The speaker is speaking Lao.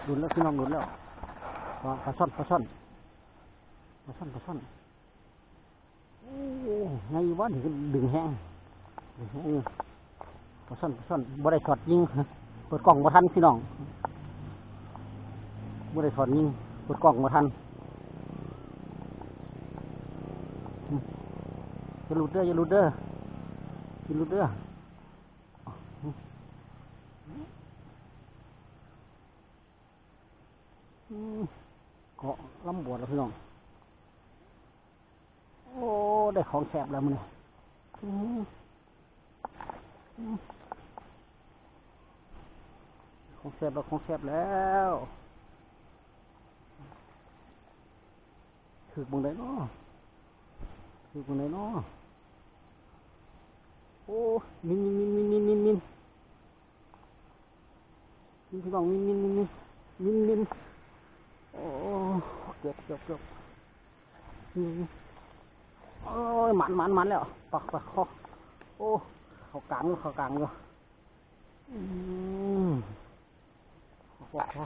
ຫຼຸດແລ້ວພີ່ນ້ອງ ຫຼຸດແລ້ວ. ປາ ປາຊ່ອນ ປາຊ່ອນ ປາຊ່ອນ ປາຊ່ອນ. ໂອ້ ໃຫຍ່ຢູ່ບໍ່ນີ້? ດຶງແຮງ ດຶງແຮງຢູ່. ປາຊ່ອນ ປາຊ່ອນ. ບໍ່ໄດ້ຖອດຍິງ ເປີດກ້ອງບໍ່ທັນພີ່ນ້ອງ ບໍ່ໄດ້ຖອດຍິງ ເປີດກ້ອງບໍ່ທັນ. ຢ່າຫຼຸດເດີ ຢ່າຫຼຸດເດີ ຢ່າຫຼຸດເດີ. ອືມ ເກາະລຳບວດແລ້ວພີ່ນ້ອງ. ໂອ້ ໄດ້ຂອງແຊບແລ້ວມື້ນີ້. ອືມ ອືມ ຂອງແຊບແລ້ວ ຂອງແຊບແລ້ວ. ຖືກໝ່ອງໃດເນາະ? ຖືກໝ່ອງໃດເນາະ? ໂອ້ ມິນ ມິນ ມິນ ພີ່ນ້ອງ ມິນ ມິນ ມິນ ມິນ ມິນ. ໂອ້ ເກືອບ ເກືອບ ເກືອບ. ໂອ້ຍ ໝານ ໝານ ໝານແລ້ວ. ປັກ ປັກ ຂໍ ໂອ້ ເຂົ້າກາງຢູ່ ເຂົ້າກາງຢູ່. ອືມ ຂໍ ຂໍ